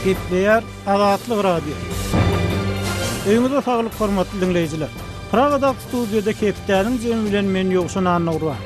Gepleýär Azatlyk Radiosy. Öýüňize saglyk hormatly diňleýjiler. Pragadaky studiýada hepdäniň jemi bilen men Ýowşan Annagurban.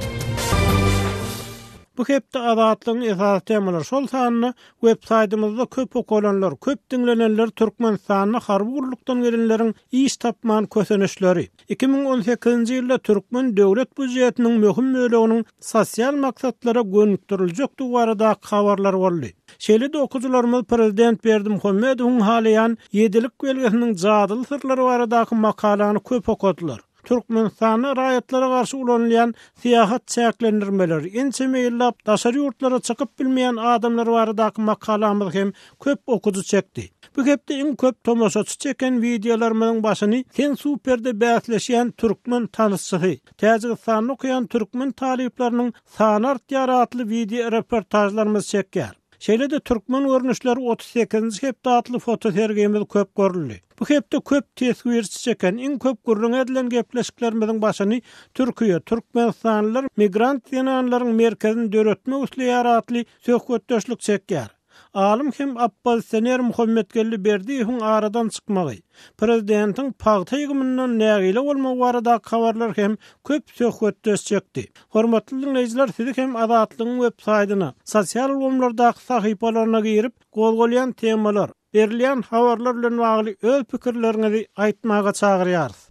Bu hepde Azatlygyň esasy temalary, şol sanda web saýtymyzda köp okalanlar, köp diňlenenler Türkmenistanda harby gullukdan gelenleriň iş tapman kösenişleri, 2018-nji ýylda türkmen döwlet býujetiniň möhüm böleginiň sosial maksatlara gönükdiriljekdigi baradaky habarlar boldy. Şeýle-de okyjylarymyz prezident Berdimuhamedowyň halaýan ýedilik belgisiniň jadyly syrlary baradaky makalany köp okadylar. Türkmenistanda raýatlara garşy ulanylýan syýahat çäklendirmeleri, ençeme ýyllap daşary ýurtlara çykyp bilmeýän adamlar baradaky makalamyz hem köp okyjy çekdi. Bu hepde iň köp tomaşaçy çeken wideolarymyzyň başyny Sen superde bäsleşýän türkmen tansçysy, Täjigistanda okaýan türkmen talyplarynyň sany artýar atly wideo reportažlarymyz çekýär. Şeýle-de Türkmen görnüşleri 38-nji hepde atly fotosergimiz köp görüldi. Bu hepde köp teswirçi çeken, iň köp gürrüňi edilen gepleşiklerimiziň başyny Türkiýe, türkmenistanlylar migrant zenanlaryň merkezini döretmek isleýär atly söhbetdeşlik çekýär. Alym hem oppozisioner Muhammetgeldi Berdiýewiň aradan çykmagy, prezidentiň pagta ýygymyndan nägile bolmagy baradaky habarlar hem köp söhbetdeş çekdi. Hormatly diňleýjiler sizi hem Azatlygyň web saýdyna, sosial ulgamlardaky sahypalaryna girip, gozgalýan temalar, berilýän habarlar bilen bagly öz pikirleriňizi aýtmaga çagyrýarys.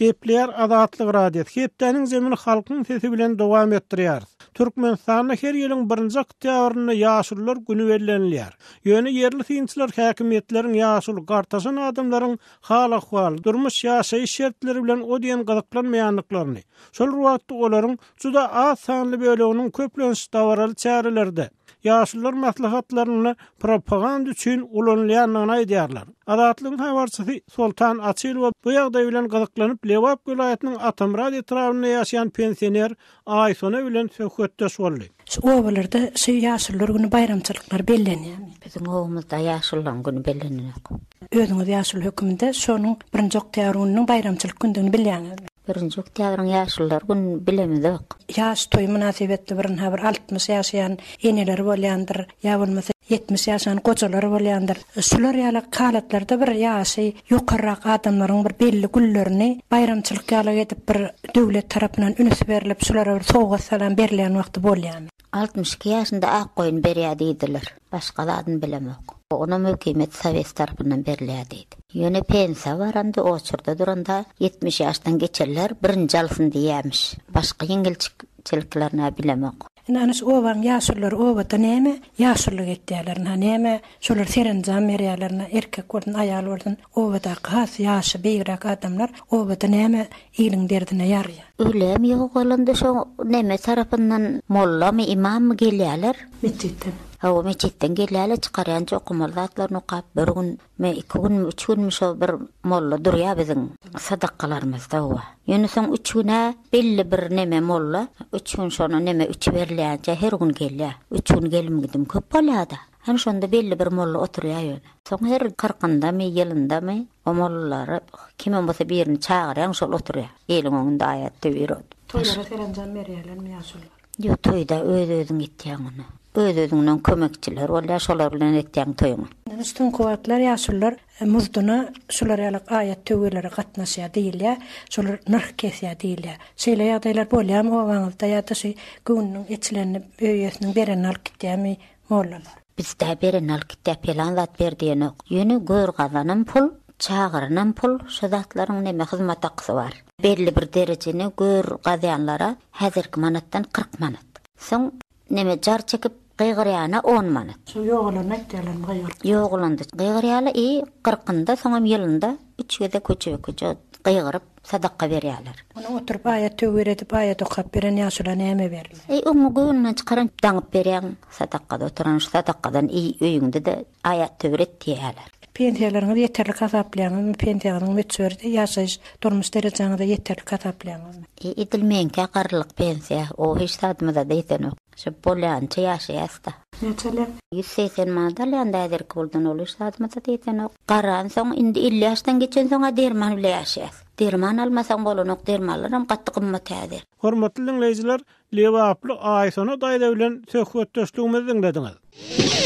Gepleýär Azatlyk Radiosy, hepdäniň zemini halkyň sesi bilen dowam etdirýäris. Türkmenistanda her ýylyň birinji oktýabrynda Ýaşulular güni bellenilýär. Ýöne ýerli synçylar häkimiýetleriň ýaşuly, gartaşan adamlaryň hal-ahwaly, durmuş-ýaşaýyş şertleri bilen o diýen gyzyklanmaýandyklaryny, şol bir wagtda olaryň juda az sanly böleginiň köplenç dabaraly çärelerde, ýaşulular maslahatlarynda propaganda üçin ulanylýandygyny aýdýarlar. Azatlygyň habarçysy Soltan Açylowa bu ýagdaý bilen gyzyklanyp, Lebap welaýatynyň Atamyrat etrabynda ýaşaýan pensioner Aýsona bilen söhbetdeş boldy. Şu obalarda şu ýaşulular güni baýramçylyklar bellenýärmi? Biziň obamyzda ýaşulularyň güni bellenenok. Özüňiz ýaşuly höküminde şonuň birinji oktýabr gününiň baýramçylyk gündügini bilýäňizmi? Birinji oktýabryň ýaşulular gününi bilemizok. Ýaş toýy mynasybetli bir ynha bir 60 ýaşaýan eneleri bolýandyr, ýa bolmasa 70 ýaşan gojalary bolýandyr. Şular ýaly halatlarda bir ýaşy ýokarrak adamlaryň bir belli günlerini baýramçylyk ýaly edip bir döwlet tarapyndan üns berlip şulara bir sowgat salam berilýän wagty bolýarmy? 62 ýaşynda ak goýun berýär diýdiler. Başga zadyny bilemok. Onam hökümet sowet tarapyndan berilýär diýdi. Ýöne pensiýa baranda oçurda duranda 70 ýaşdan geçenler birinji alsyn diýýärmiş. Başga ýeňilçiliklerini-ä bilemok. Indi ana şu obaň ýaşululary obada näme ýaşululyk etýärler ynha näme şolar serenjam berýärler ynha erkek bolsun aýal bolsun obadaky has ýaşy beýigräk adamlar obada näme iliň derdine ýarýar. Ölem ýogalanda şo neme tarapyndan mollamy imammy gelýärler. Metjitden. Hawa metjitden gelýärler çykarýança okamaly zatlaryny okap bir gün Me iki günmi, üç günmi şo bir molla durýa biziň sadakalarymyzda wa. Ýöne soň üç gün-ä belli bir neme molla, üç gün şona neme üç berilýänçä her gün gelýä. Üç gün gelim-gidim köp bolýa-da. Hany şonda belli bir molla oturýa ýöne. Soň her kyrkyndamy, ýylyndamy o mollalary kimem bolsa birini çagyrýaň şol oturýa. Iliň öňünde aýat-töwir otup. Toýlara serenjam berýärlermi ýaşulular? Ýok, toýda öz-özüň etýäň ony. Öz-özüňden kömekçiler bolýar, şolar bilen etýäň toýuňy. Indi soňky wagtlar ýaşulular muzduna şular ýaly aýat-töwirlere gatnaşýar diýilýär, şolar nyrh kesýär diýilýär. Şeýle ýagdaýlar bolýarmy obaňyzda ýa-da şu göwnüniň eçilenini öý eýesiniň berenini alyp gitýärmi mollalar? Bizde berenini alyp gitýär, pelan zat ber diýenok. Ýöne gör gazanam pul, çagyranam pul, şo zatlaryň neme hyzmat hakysy bar. Belli bir derejeni gör gazýanlara häzirki manatdan 40 manat. Soň neme jar çekip gygyrýana on manat. Şo ýogalanda aýtýarlarmy gygyryp? Ýogalanda gygyrýarlar i kyrkynda soňam ýylynda üç gezek köçe-köçe gygyryp sadaka berýärler. Ony oturyp aýat töwir edip aýat okap beren ýaşula näme berilýär? Eý oňa göwnünden çykaran daňyp berýäň sadakada oturan şu sadakadan iý öýüňde-de aýat töwir et diýýärler. Pensiýalaryňyz ýeterlik hasaplaýaňyzmy? Pensiýaňyzyň möçberi ýaşaýyş durmuş derejeňize ýeterlik hasaplaýaňyzmy? E, edil meňkä garrylyk pensiýa, o hiç zadymyza-da ýetenok. Şo bolýança ýaşaýas-da. Näçe alýaň? 180 manat alýan-da häzirki puldan, ol hiç zadymyza-da ýetenok. Garransoň, indi 50 ýaşdan geçensoň-a derman bile ýaşaýas. Derman almasaň bolanok, dermanlaram gaty gymmat häzir. Hormatly diňleýjiler, lebaply Aýsona daýza bilen söhbetdeşligimizi diňlediňiz.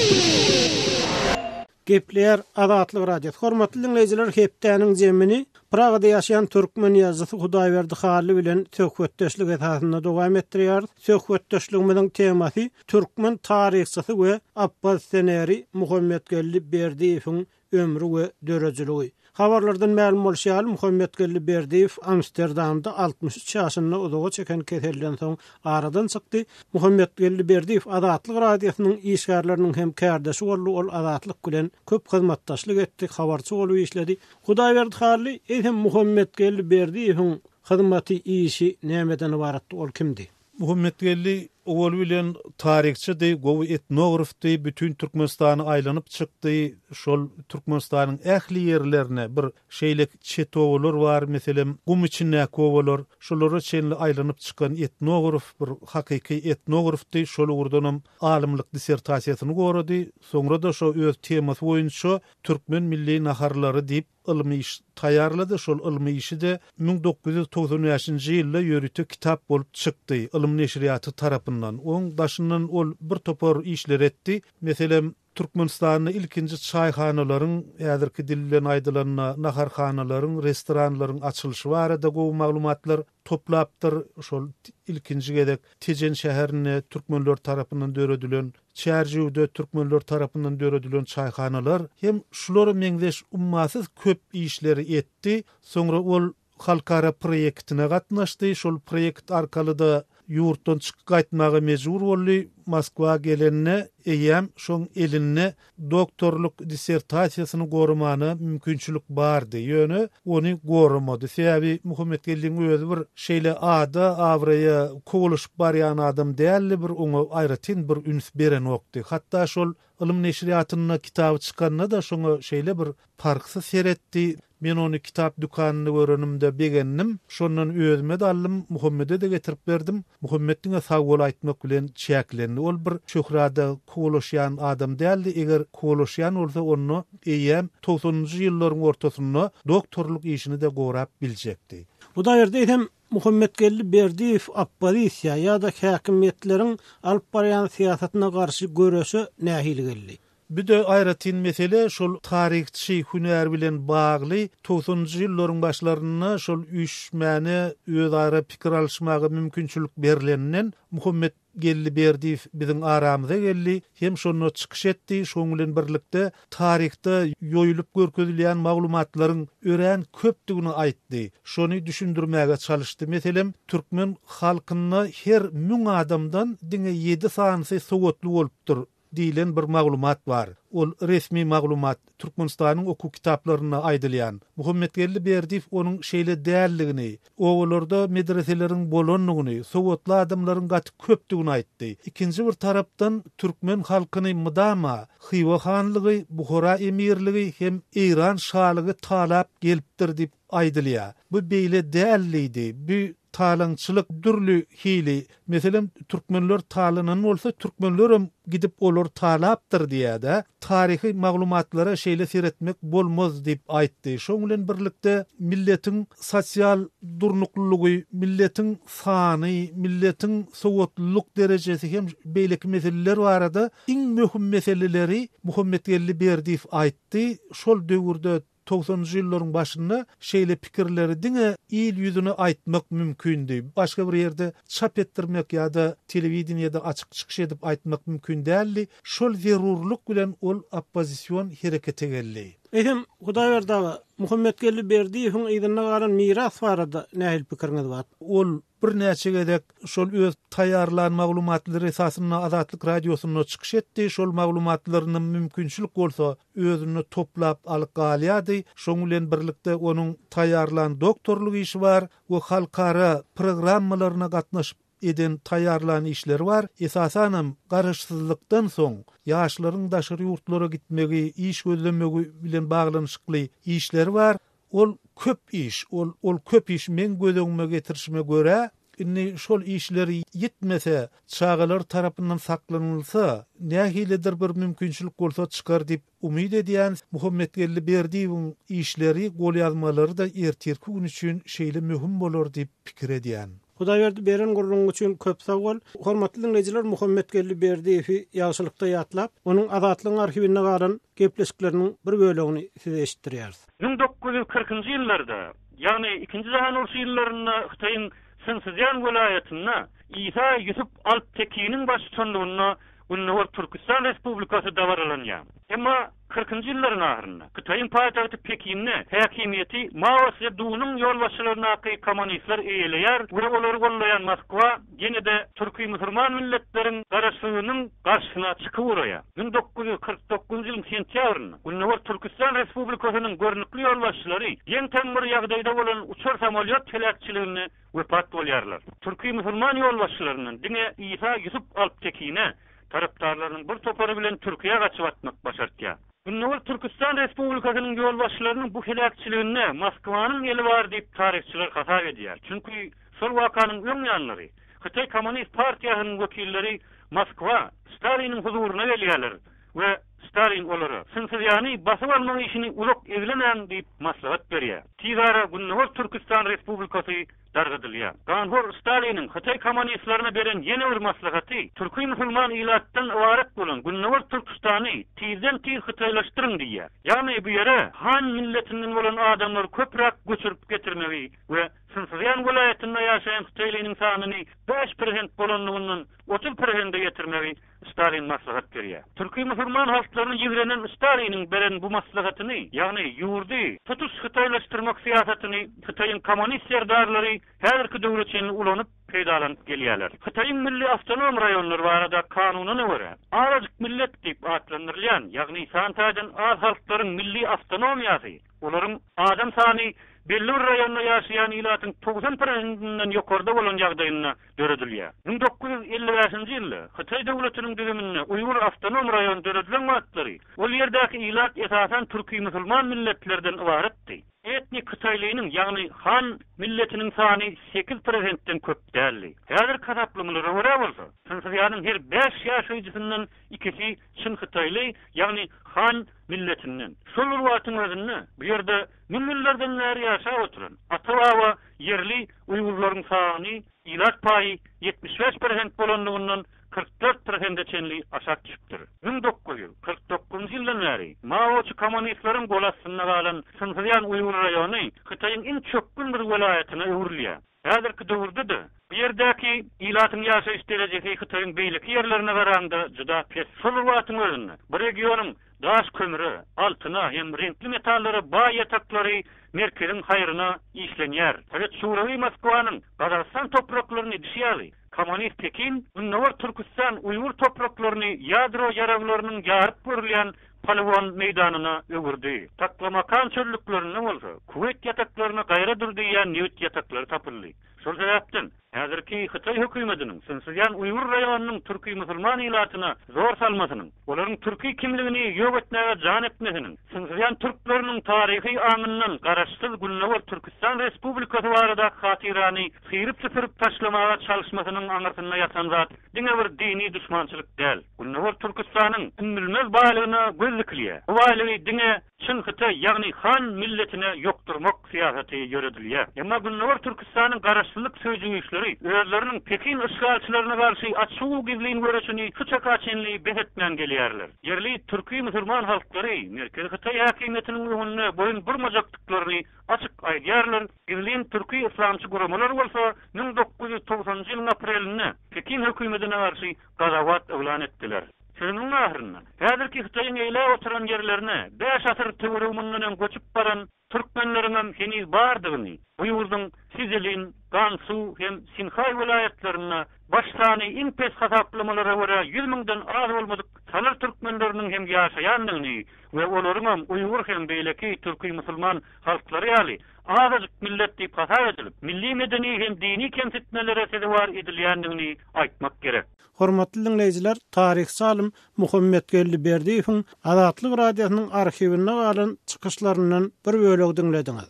Gepleýär Azatlyk Radiosy. Hormatly diňleýjiler, hepdäniň jemini Pragada ýaşaýan türkmen ýazyjysy Hudaýberdi Hally bilen söhbetdeşlik esasynda dowam etdirýäris. Söhbetdeşligimiziň temasy türkmen taryhçysy we oppozisioneri Muhammetgeldi Berdiýewiň ömri we döredijiligi. Habarlardan mälim bolşy ýaly, Muhammetgeldi Berdiýew Amsterdamda 63 ýaşynda uzaga çeken keselden soň aradan çykdy. Muhammetgeldi Berdiýew Azatlyk Radiosynyň işgärleriniň hem kärdeşi boldy, ol Azatlyk bilen köp hyzmatdaşlyk etdi, habarçy bolup işledi. Hudaýberdi Hally, eýsem Muhammetgeldi Berdiýewiň hyzmaty, işi nämeden ybaratdy, ol kimdi? Muhammetgeldi owaly bilen taryhçydy, gowy etnografdy, bütin Türkmenistany aýlanyp çykdy, şol Türkmenistanyň ähli ýerlerine, bir şeýle çet obalar bar, meselem, gum içindäki obalar, şolara çenli aýlanyp çykan etnograf, bir hakyky etnografdy, şol ugurdanam alymlyk dissertasiýasyny gorady, soňra-da şo öz temasy boýunça Türkmen milli naharlary diýip ylmy iş taýýarlady, şol ylmy işi-de 1995-nji ýylda ýörite kitap bolup çykdy, Ylym neşirýaty tarapyndan. Oň daşyndan ol bir topar işler etdi. Meselem, Türkmenistanda ilkinji çaýhanalaryň, häzirki dil bilen aýdylanda, naharhanalaryň, restoranlaryň açylyşy barada gowy maglumatlar toplapdyr. Şol ilkinji gezek Tejen şäherinde türkmenler tarapyndan döredilen Çärjewde türkmenler tarapyndan döredilen çaýhanalar hem şulara meňzeş ummasyz köp işleri etdi. Soňra ol halkara proýektine gatnaşdy. Şol proýekt arkaly-da ýurtdan çykyp gaýtmaga mejbur boldy. Moskwa gelende eýýäm şoň elinde doktorlyk dissertasiýasyny goramana mümkinçilik bardy. Ýöne ony goramady. Sebäbi Muhammetgeldiň özi bir şeýle ada, abraýa kowalaşyp barýan adam däldi, bir oňa aýratyn bir üns berenokdy. Hatda şol Ylym neşirýatynda kitaby çykanda-da şoňa şeýle bir parhsyz seretdi. Men ony kitap dükanynda görenimde begendim. Şondan özüme-de aldym, Muhammede-de getirip berdim. Muhammet diňe sag bol aýtmak bilen çäklendi. Ol bir şöhrada kowalaşýan adam däldi. Eger kowalaşýan bolsa, onda eýýäm togsanynjy ýyllaryň ortasynda doktorlyk işini-de gorap biljekdi. Hudaýberdi eýsem Muhammetgeldi Berdiýew oppozisiýa ýa-da häkimiýetleriň alyp barýan syýasatyna garşy göreşe nähili geldi? Bu-da aýratyn mesele, şol taryhçy hünäri bilen bagly togsanynjy ýyllaryň başlarynda şol üýşmäne özara pikir alyşmaga mümkinçilik berlenden Muhammetgeldi Berdiýew biziň aramyza geldi hem şonda çykyş etdi, şoň bilen birlikde taryhda ýoýulyp görkezilýän maglumatlaryň örän köpdügini aýtdy, şony düşündirmäge çalyşdy. Meselem, türkmen halkynda her müň adamdan diňe ýedi sanysy sowatly bolupdyr diýlen bir maglumat bar. Ol resmi maglumat, Türkmenistanyň okuw kitaplarynda aýdylýan. Muhammetgeldi Berdiýew onuň şeýle däldigini, obalarda medreseleriň bolandygyny, sowatly adamlaryň gaty köpdügini aýtdy. Ikinji bir tarapdan, türkmen halkyny mydama Hywa hanlygy, Buhara emirligi hem Eýran şalygy talap gelipdir diýip aýdylýar. Bu beýle däl diýdi. Bu Talaňçylyk dürli hili. Meselem, türkmenler talanan bolsa, türkmenlerem gidip olary talapdyr diýýär-dä. Taryhy maglumatlara şeýle seretmek bolmaz diýip aýtdy. Şoň bilen birlikde milletiň sosial durnuklylygy, milletiň sany, milletiň sowatlylyk derejesi hem beýleki meseleler barada iň möhüm meseleleri Muhammetgeldi Berdiýew aýtdy. Şol döwürde Togsanynjy ýyllaryň başynda şeýle pikirleri diňe il ýüzüne aýtmak mümkindi. Başga bir ýerde çap etdirmek ýa-da telewideniýede açyk çykyş edip aýtmak mümkin däldi. Şol zerurlyk bilen ol oppozision herekete geldi. Eýsem, Hudaýberdi aga, Muhammetgeldi Berdiýewiň yzynda galan miras barada nähili pikiriňiz bar? Ol Birnäçe gezek şol öz taýýarlan maglumatlary esasynda Azatlyk Radiosynda çykyş etdi. Şol maglumatlaryny mümkinçilik bolsa özünde toplap alyp galýardy. Şoň bilen birlikde onuň taýýarlan doktorlyk işi bar we halkara programmalaryna gatnaşyp eden taýýarlan işleri bar. Esasanam garaşsyzlykdan soň ýaşlaryň daşary ýurtlara gitmegi, iş gözlemegi bilen baglanyşykly işleri bar. Ol köp iş, ol, ol köp iş, meň göz öňüme getirişime görä, indi şol işler ýitmese, çagalar tarapyndan saklanylsa, nähilidir bir mümkinçilik bolsa çykar diýip umyt edýän. Muhammetgeldi Berdiýewiň işleri, golýazmalary-da ertirki gün üçin şeýle möhüm bolar diýip pikir edýän. Hudaýberdi beren gürrüňiň üçin köp sag bol. Hormatly diňleýjiler Muhammetgeldi Berdiýewi ýagşylykda ýatlap, onuň Azatlygyň arhiwinde galan gepleşikleriniň bir bölegini size eşitdirýäris. 1940-njy ýyllarda, ýagny Ikinji jahan urşy ýyllarynda Hytaýyň Sinszýan welaýatynda Isa Ýusup Alptekiniň baştutanlygynda Gündogar Türküstan Respublikasy dabaralanýar. Emma kyrkynjy ýyllaryň ahyrynda Hytaýyň paýtagty Pekinde häkimiýeti Mao Szedunyň ýolbaşçylygyndaky kommunistler eýeleýär we olary gollaýan Moskwa ýene-de türki-musurman milletleriň garaşsyzlygynyň garşysyna çykyp uraýar. 1949-njy ýylyň sentýabrynda Gündogar Türküstan Respublikasynyň görnükli ýolbaşçylary geň-taň bir ýagdaýda bolan uçar-samolýot heläkçiliginde wepat bolýarlar. Türki-musulman ýolbaşçylaryndan diňe Isa Ýusup Alptekine tarapdarlarynyň bir topary bilen Türkiýä gaçyp atmak başartýar. Gündogar Türküstan Respublikasynyň ýolbaşçylarynyň bu heläkçiliginde Moskwanyň eli bar diýip taryhçylar hasap edýär. Çünki şol wakanyň öň ýanlary Hytaý Kommunist partiýasynyň wekilleri Moskwa, Staliniň huzuryna gelýärler we Stalin olara, Sinszýany basyp almak işini uzak eglemäň diýip maslahat berýär. Tizara Gündogar Türküstan Respublikasy dargadylýar. Ganhor Staliniň hytaý kommunistlerine beren ýene bir maslahaty, türki musulman ilatdan ybarat bolan Gündogar Türküstany tizden-tiz hytaýlaşdyryň diýýär. Ýagny bu ýere han milletinden bolan adamlary köpräk göçürip getirmegi we Sinszýan welaýatynda ýaşaýan hytaýlynyň sanyny 5 prosent bolanlygyndan 30 prosente ýetirmegi Stalin maslahat berýär. Türki musulman halklaryny ýigrenen Staliniň beren bu maslahatyny, ýagny ýurdy tutuş hytaýlaşdyrmak syýasatyny Hytaýyň kommunist serdarlary häzirki döwre çenli ulanyp, peýdalanyp gelýärler. Hytaýyň milli awtonom raýonlary barada kanunyna görä, azajyk millet diýip atlandyrylýan, ýagny san taýdan az halklaryň milli awtonomiýasy, olaryň adam sany belli bir raýonda ýaşaýan ilatyň 90 prosentinden ýokarda bolan ýagdaýynda döredilýär. 1955-nji ýylda Hytaý döwletiniň düzüminde Uýgur awtonom raýony döredilen wagtlary ol ýerdäki ilat esasan türki-musulman milletlerden ybaratdy. Etnik hytaýlynyň, ýagny han milletiniň sany sekiz prosentden köp däldi. Häzirki hasaplamalara görä bolsa, Sinszýanyň her bäş ýaşaýjysyndan ikisi çyn hytaýly, ýagny han milletinden. Şol bir wagtyň özünde bu ýerde müň ýyllardan bäri ýaşap oturan ata-baba ýerli uýgurlaryň sany ilat paýy 75 prosent bolanlygyndan 44 prosente çenli aşak düşüpdir. 1949-njy ýyldan bäri maoçy kommunistleriň gol astynda galan Sinszýan uýgur raýony Hytaýyň iň çökgün bir welaýatyna öwrülýär. Häzirki döwürde-de bu ýerdäki ilatyň ýaşaýyş derejesi Hytaýyň beýleki ýerlerine garanda juda pes. Şol bir wagtyň özünde bu regionyň daş kömüre, altyna hem reňkli metallara baý ýataklary merkeziň haýryna işlenýär. Sowet Şurawy Moskwanyň Gazagystan topraklaryny edişi ýaly, kommunist Pekin Gündogar Türküstan uýgur topraklaryny ýadro ýaraglarynyň ýaryp görülýän poligon meýdanyna öwürdi. Taklamakan çöllüklerinde bolsa Kuweýt ýataklaryna gaýra dur diýýän nebit ýataklary tapyldy. Şol sebäpden, häzirki Hytaý hökümetiniň Sinszýan uýgur raýonynyň türki-musulman ilatyna zor salmasynyň, olaryň türki kimligini ýok etmäge jan etmesiniň, Sinszýan türkleriniň taryhy aňyndan garaşsyz Gündogar Türküstan Respublikasy baradaky hatyrany syryp-süpürip taşlamaga çalyşmasynyň aňyrsynda ýatan zat diňe bir dini duşmançylyk däl. Gündogar Türküstanyň ümmülmez baýlygyna göz dikilýär. Bu baýlygy diňe çyn hytaý, ýagny han milletine ýokdurmak syýasaty ýöredilýär. Emma Gündogar Türküstanyň garaşsyzlyk söýüji güýçleri özleriniň Pekin yşgalçylaryna garşy açyg-u-gizlin göreşini şu çaka çenli bes etmän gelýärler. Ýerli türki-musulman halklary merkezi hytaý häkimiýetiniň öňünde boýun burmajakdyklaryny açyk aýdýarlar, gizlin türki yslamçy guramalar bolsa 1990-njy ýylyň aprelinde Pekin hökümetine garşy gazawat yglan etdiler. Sözümiň ahyrynda, häzirki Hytaýyň eýläp oturan ýerlerine bäş asyr töweregi mundan öň göçüp baran türkmenleriňem heniz bardygyny, bu ýurduň Szilin, Gansu hem Sinhaý welaýatlarynda baş sany iň pes hasaplamalara görä ýüz müňden az bolmadyk salyr türkmenleriniň hem ýaşaýandygyny we olaryňam uýgur hem beýleki türki-musulman halklary ýaly azajyk millet diýip hasap edilip, milli-medeni hem dini kemsitmelere sezewar edilýändigini aýtmak gerek. Hormatly diňleýjiler, taryhçy alym Muhammetgeldi Berdiýewiň Azatlyk Radiosynyň arhiwinde galan çykyşlaryndan bir bölegi diňlediňiz.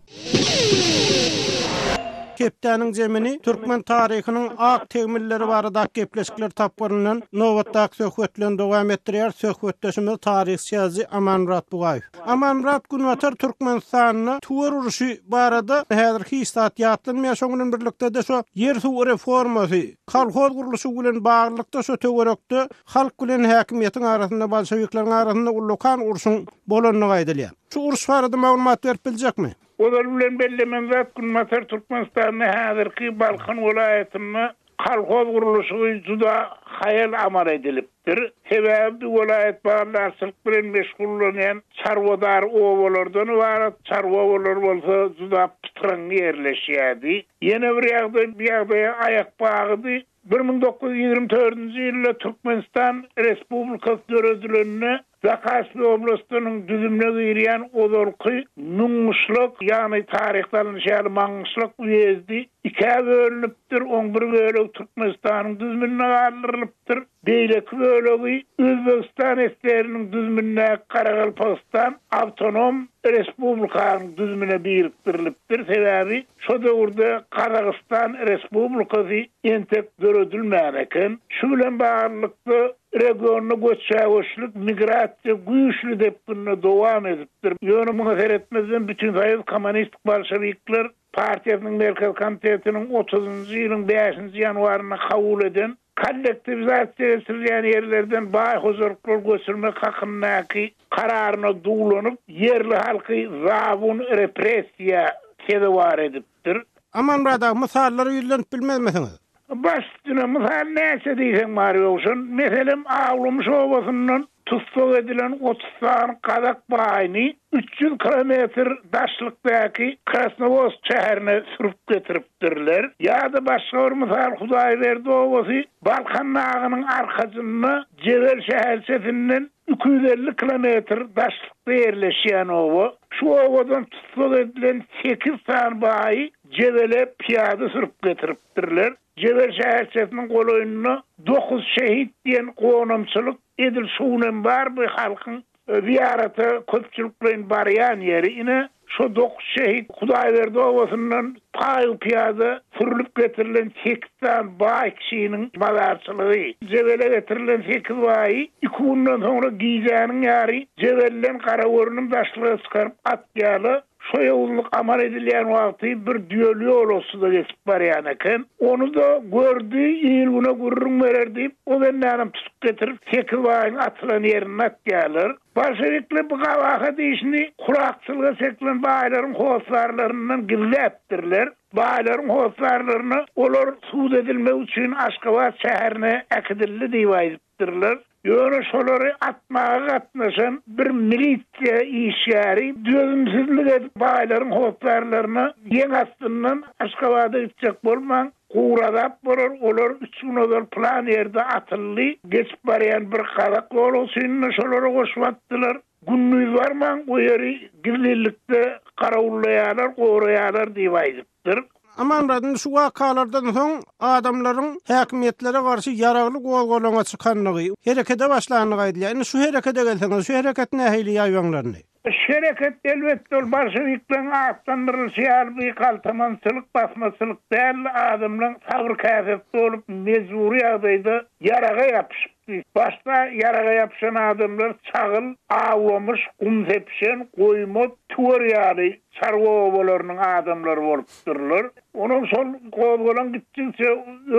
Hepdäniň zemini türkmen taryhynyň ak tegmilleri baradaky gepleşikler tapgyryndan nobatdaky söhbet bilen dowam etdirýär. Söhbetdeşimiz taryhçy ýazyjy Amanmyrat Bugaýew. Amanmyrat Günbatar Türkmenistanda Tuwar urşy barada häzir hiç zat ýatlanmaýar. Şonuň bilen birlikde-de şo ýer-suw reformasy, kolhoz gurluşygy bilen baglylykda şo töwerekde halk bilen häkimiýetiň arasynda, bolşewikleriň arasynda ullakan urşuň bolandygy aýdylýar. Şu uruş barada maglumat berip biljekmi? Ozal bilen bellemeli zat, Günbatar Türkmenistanda häzirki Balkan welaýatynda kolhoz gurluşygy juda haýal amal edilipdir. Sebäbi bu welaýat maldarçylyk bilen meşgullanýan çarwadar obalardan ybarat, çarwa obalary bolsa juda pytraňňy ýerleşýärdi. Ýene bir ýagdaý, bu ýagdaýa aýak bagydy. 1924-nji ýylda Türkmenistan Respublikasy döredilende Zakaspi oblastynyň düzümine girýän ozalky Müňgyşlak, ýagny taryhda alnyşy ýaly Maňgyşlak uýezdi ikä bölünipdir, oň bir bölegi Türkmenistanyň düzüminde galdyrylypdyr, beýleki bölegi Özbegistan SSR-niň düzümindäki Garagalpagystan awtonom respublikanyň düzümine birikdirilipdir, sebäbi Şo döwürde Gazagystan Respublikasy entek döredilmän eken. Şu bilen baglylykda, regionda göçhä-göçlük, migrasiýa güýçli depginde dowam edipdir. Ýöne muňa seretmezden Bütinsoýuz kommunistik bolşewikler partiýasynyň Merkezi komitetiniň otuzynjy ýylyň bäşinji ýanwarynda kabul eden Kollektiwizasiýa geçirilýän ýerlerden baý hojalyklary göçürmek hakyndaky kararyna duwlanyp, ýerli halky zabun repressiýa sezewar edipdir. Amanmyrat aga, mysallara ýüzlenip bilmezmisiňiz? Baş üstüne, mysal näçe diýseň bar Ýowşan. Meselem, Awlamyş obasyndan tussag edilen 30 sany gazak baýyny 300 kilometr daşlykdaky Krasnowodsk şäherine sürüp getiripdirler. Ýa-da başga bir mysal, Hudaýberdi obasy Balkan dagynyň arkajynda Jebel şäherçesinden 250 kilometr daşlykda ýerleşýän oba. Şu obadan tussag edilen sekiz sany baýy Jebele pyýada sürüp getiripdirler. Jebel şäherçesiniň golaýynda Dokuz şehit diýen gonamçylyk edil şu günem bar bu halkyň zyýarata köpçülikleýin barýan ýeri. Ine, şo dokuz şehit Hudaýberdi obasyndan paýu-pyýada sürlüp getirilen sekiz sany baý kişiniň mazarçylygy. Jebele getirilen sekiz baýy iki günden soňra gijäniň ýary Jebelden garagörnüm daşlyga çykaryp atýarlar. Şo ýowuzlyk amal edilýän wagty bir düýeli ýolagçy-da geçip barýan eken. Ony-da gördi, il-güne gürrüň berer diýip, o bendänem tutup getirip, Sekizbaýyň atylan ýerinde atýarlar. Bolşewikler bu gabahat işini kulakçylyga çekilen baýlaryň hossarlaryndan gizläpdirler. Baýlaryň hossarlaryna olar sud edilmek üçin Aşgabat şäherine äkidildi diýip aýdypdyrlar. Ýöne şolary atmaga gatnaşan bir milisiýa işgäri dözümsizlik edip baýlaryň hossarlaryna ýeň astyndan Aşgabada gitjek bolmaň, gury azap bolar, olar üç gün ozal pylan ýerde atyldy, geçip barýan bir gazak ýolagçyny-da şolara goşup atdylar, gündiz barmaň, o ýeri gizlinlikde garawullaýarlar, goraýarlar diýip aýdypdyr. Amanmyrat, indi şu wakalardan soň adamlaryň häkimiýetlere garşy ýaragly gozgalaňa çykandygy, herekede başlandygy aýdylýar. Indi şu herekede gelseňiz, şu hereket nähili ýaýbaňlandy? Şu hereket, elbetde, ol bolşewikleriň atlandyrylyşy ýaly bir galtamançylyk, basmaçylyk däldi, adamlaryň sabyr käsesi dolup, mejbury ýagdaýda ýaraga ýapyşypdy. Başda ýaraga ýapyşan adamlar çagyl, awlamyş, gum sepişen, goýma, tüwer ýaly çarwa obalarynyň adamlary bolupdyrlar. Onuň şol gozgalaň gitdigiçe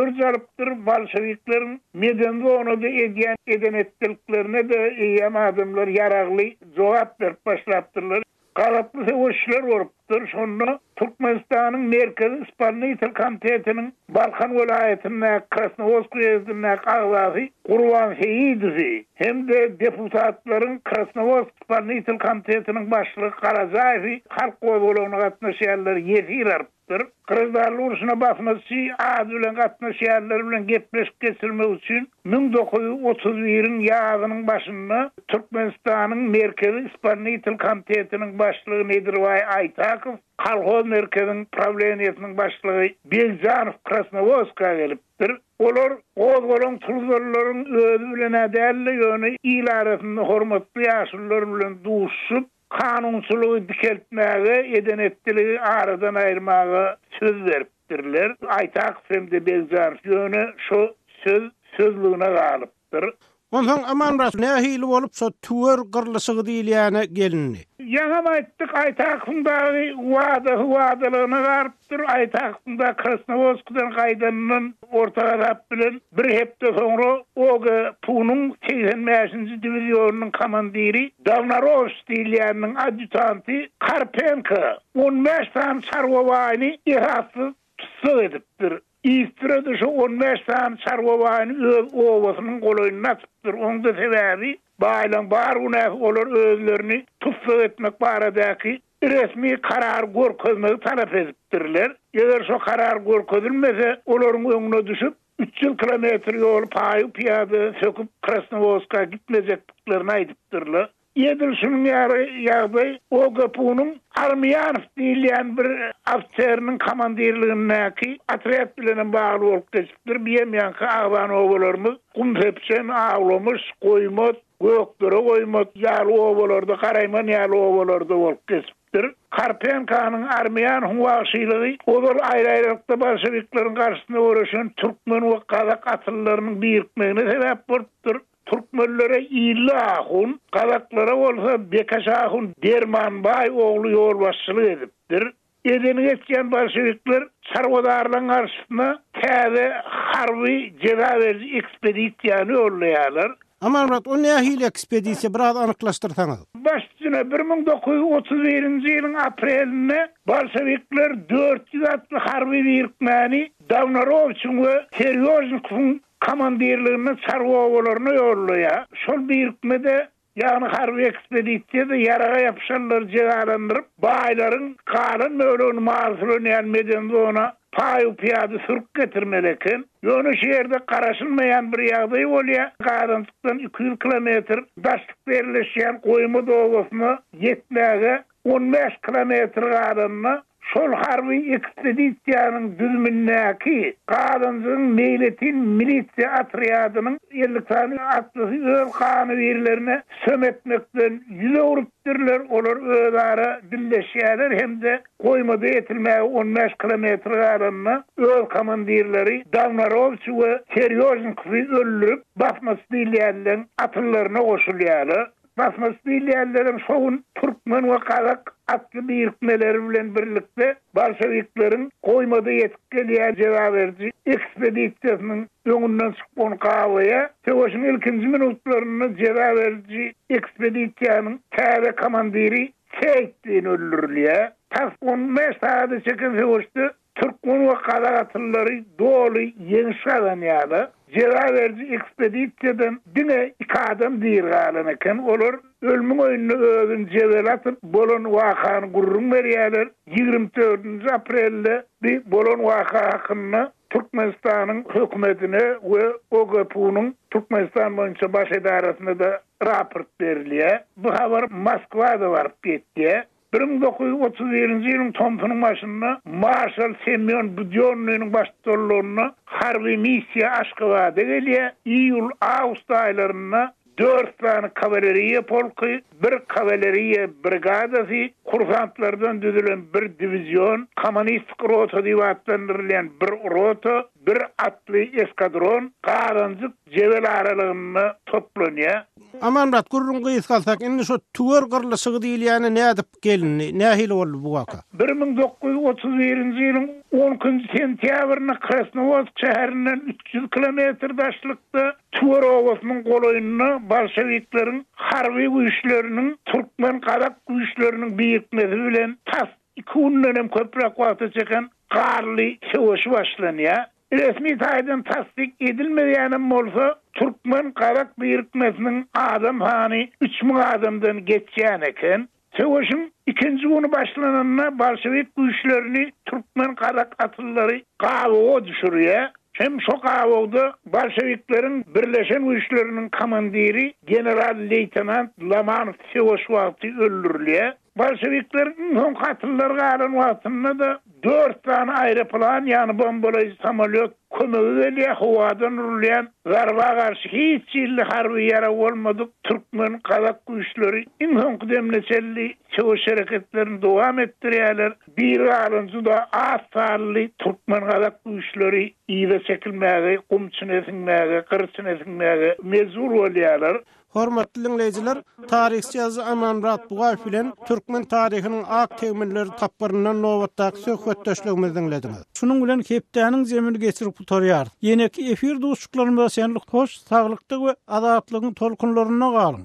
örç alypdyr, bolşewikleriň medeni zonada edýän eden-etdiliklerine-de eýýäm adamlar ýaragly jogap berip başlapdyrlar. Gazaply söweşler bolupdyr. Şonda Türkmenistanyň Merkezi Ispolnitel komitetiniň Balkan welaýatyndaky Krasnowodsk uýezdindäki agzasy Gurban Seýidowy hem-de deputatlaryň Krasnowodsk Ispolnitel komitetiniň başlygy Garajaýewi halk gozgalaňyna gatnaşýanlary ýesir alypdyr. Graždanlyk urşuna basmaçy ady bilen gatnaşýanlar bilen gepleşik geçirmek üçin 1931-iň ýazynyň başynda Türkmenistanyň Merkezi Ispolnitel komitetiniň başlygy Nedirbaý Aýtakow, kolhoz merkeziniň prawleniýesiniň başlygy Begjanow Krasnowodska gelipdir. Olar gozgalaň turuzanlaryň özi bilen-ä däl-de, ýöne il arasynda hormatly ýaşulular bilen duşuşyp, kanunçylygy dikeltmäge, eden-etdiligi aradan aýyrmaga söz beripdirler. edipdirler. Aýtakow hem-de Begjanow ýöne şo söz sözlügine galypdyr. Onsoň Amanmyrat nähili bolup şo tüwer gyrlyşygy diýilýäne gelindi? Ýaňam aýtdyk, Aýtakowyň dagy wadasy wadalygyna galypdyr. Aýtakowyň dagy Krasnowodskdan gaýdanyndan orta gazap bilen bir hepde soňra OGPU-nyň 85-nji diwizionynyň komandiri Dawnarowiç diýilýäniniň adýutanty Karpenko 15 sany çarwa baýyny esassyz tussag edipdir. Yzsüre-de şo 15 sany çarwa baýyny öz obasynyň golaýynda atypdyr. Oň-da sebäbi, baýlaň bar günäsi olar özlerini tussag etmek baradaky resmi karary görkezmegi talap edipdirler. Eger şo karar görkezilmese, olaryň öňüne düşüp, 300 kilometr ýoly paýu-pyýada söküp Krasnowodska gitmejekdiklerini aýdypdyrlar. Edil şunuň ýaly ýagdaý OGPU-nyň Armýanow diýilýän bir ofiseriniň komandirligindäki otrýad bilenem bagly bolup geçipdir. Biýem ýaňky agzan obalarymyz Gumsepçen, Awlamyş, Goýmat, Gökdere Goýmat ýaly obalarda, Garaýman ýaly obalarda bolup geçipdir. Karpenkanyň Armýanowyň wagşylygy ozal aýry-aýrylykda bolşewikleriň garşysyna göreşen türkmen we gazak atlylarynyň birikmegine sebäp bolupdyr. Türkmenlere Illi ahun, gazaklara bolsa Bekeş ahun Dermanbaý ogly ýolbaşçylyk edipdir. Edeni geçýän bolşewikler çarwadarlaryň garşysyna täze harby jeza beriji ekspedisiýany ýollaýarlar. Amanmyrat, o nähili ekspedisiýa, biraz anyklaşdyrsaňyz? Baş üstüne, 1931-nji ýylyň aprelinde bolşewikler 400 atly harby birikmäni Dawnarowiçiň we Serýožnikowyň komandirliginde çarwa obalaryna ýollaýar. Şol birikmede, ýagny harby ekspedisiýada ýaraga ýapyşanlary jezalandyryp, baýlaryň galan bölegini mal sürünýän medeni zona paýu-pyýada sürüp getirmeli eken. Ýöne şu ýerde garaşylmaýan bir ýagdaý bolýar, Gazanjykdan 200 kilometr daşlykda ýerleşýän Goýmaz obasyna ýetmäge 15 kilometr galanda Şol harby ekspedisiýanyň düzümindäki Gazanjygyň meýletin milisiýa otrýadynyň 50 sany atlysy öz ganybirlerine söm etmekden ýüz öwrüpdirler, olar özara dilleşýärler hem-de Goýmada ýetilmäge on bäş kilometr galanda öz komandirleri Dawnarowiçi we Serýožnikowy öldürip, basmaçy diýilýänleň atlylaryna goşulýarlar. Basmaçy diýilýänlerem şo gün türkmen we gazak atly birikmeleri bilen birlikde bolşewikleriň Goýmada ýetip gelýän jeza beriji ekspedisiýasynyň öňünden çykyp ony gabaýar. Söweşiň ilkinji minutlarynda jeza beriji ekspedisiýanyň täze komandiri Seýtdin öldürilýär. Tas on bäş sagada çeken söweşde Türkmen we gazak atlylary doly ýeňiş gazanýarlar. Jeza beriji ekspedisiýadan diňe iki adam diri galan eken. Olar ölümiň öýünde özüni jebele atyp, bolan wakany gürrüň berýärler. Ýigrimi dördünji aprelde bi bolan waka hakynda Türkmenistanyň hökümetine we OGPU-nyň Türkmenistan boýunça baş edarasyna-da raport berilýär. Bu habar Moskwa-da baryp ýetýär. 1931-nji ýylyň tomsunyň başynda marşal Semýon Budýonnynyň baştutanlygynda harby missiýa Aşgabada gelýär. Iýul-awgust aýlarynda dört sany kawaleriýa polky, bir kawaleriýa brigadasy, kursantlardan düzülen bir diwizion, kommunistik rota diýip atlandyrylýan bir rota, bir atly eskadron Gazanjyk Jebel aralygynda toplanýar. Amanmyrat, gürrüň gysgalsak, indi şu tüwer gyrlyşygy diýilýäne nädip gelindi? Nähili boldy bu waka? 1931-nji ýylyň on ikinji sentýabrynda Krasnowodsk şäherinden 300 kilometr daşlykda Tüwer obasynyň golaýynda bolşewikleriň harby güýçleriniň türkmen-gazak güýçleriniň birikmesi bilen tas iki günden hem köpräk wagta çeken garly söweşi başlanýar. Resmi taýdan tassyk edilmeýänem bolsa, türkmen-gazak birikmesiniň adam sany 3000 adamdan geçýän eken. Söweşiň ikinji güni başlananda bolşewik güýçlerini türkmen-gazak atlylary gabawa düşürýär. Hem şo gabawda bolşewikleriň birleşen güýçleriniň komandiri general-leýtenant Lamanow söweş wagty öldürilýär. Bolşewikleriň iň soňky atyllary galan wagtynda-da dört sany aeroplan, ýagny bombalaýjy samolýot kömege gelýär, howadan urulýan zarba garşy hiç hili harby ýarag bolmadyk türkmen, gazak güýçleri iň soňky demine çenli söweş hereketlerini dowam etdirýärler. Diri galan juda az sanly türkmen-gazak güýçleri yza çekilmäge, gum içine siňmäge, gyr içine siňmäge mejbur bolýarlar. Hormatly diňleýjiler, taryhçy ýazyjy Amanmyrat Bugaýew bilen Türkmen taryhynyň ak tegmilleri tapgyryndan nobatdaky söhbetdeşligimizi diňlediňiz. Şunuň bilen hepdäniň jemini geçirip gutarýarys. Ýeneki efir duşuşyklarymyza çenli hoş saglykda we azatlygyň tolkunlarynda galyň!